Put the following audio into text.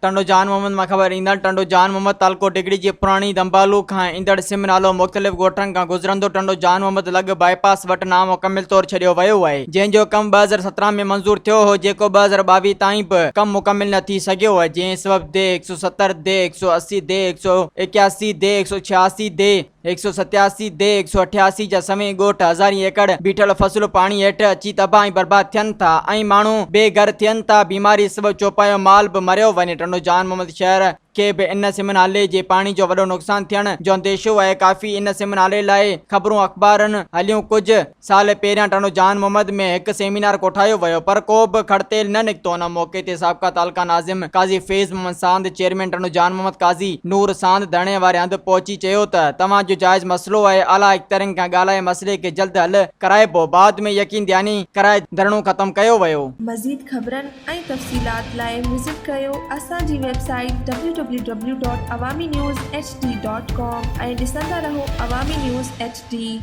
ٽنڊو جان محمد مان خبر ايندڙ ٽنڊو جان محمد تعلقو ڊگهڙي جي پراڻي دنبالو کان ايندڙ سم نالو مختلف ڳوٺن کان گذرندو ٽنڊو جان محمد لڳ بائي پاس وٽ نامڪمل طور ڇڏيو ويو آهي جنهن جو ڪم 2017 ۾ منظور ٿيو هو جيڪو 2022 تائين به ڪم مڪمل نه ٿي سگهيو آهي جنهن سبب ديهه 170 ديهه 180 ديهه 181 ديهه 186 ديهه 187 ديهه 188 جا سوين ڳوٺ هزارين ايڪڙ بيٺل فصل پاڻي هيٺ اچي تباهه ۽ برباد ٿين ٿا ۽ ماڻهو بي گهر ٿين ٿا بيماري سبب چوپايو مال به مريو وڃي ٽنڊو جان محمد شهر کي به ان سم نالي جي پاڻي جو وڏو نقصان ٿيڻ جو انديشو آهي ڪافي ان سم نالي لاء خبرون اخبارن هليون ڪجهه سال پهريان ٽنڊو جان محمد ۾ هڪ سيمينار ڪوٺايو ويو پر ڪو به کڙتيل نه نڪتو ان موقعي تي سابقه تعلقه ناظم قاضي فيض محمد ساند، چيئرمين ٽنڊو جان محمد قاضي نور ساند ڌرڻي واري هنڌ پهچي چيو ته توهان جو جائز مسئلو آهي اعليٰ اختيارين کان ڳالهائي مسئلي کي جلد حل ڪرائبو بعد ۾ يقين دهاني ڪرائي ڌرڻو ختم ڪيو ويو. مزيد خبرن ۽ تفصيلات لاء وزٽ ڪريو اسان جي website W W W dot Awami news H D dot com ۽ ڏسندا رهو عوامي نيوز ايڇ ڊي.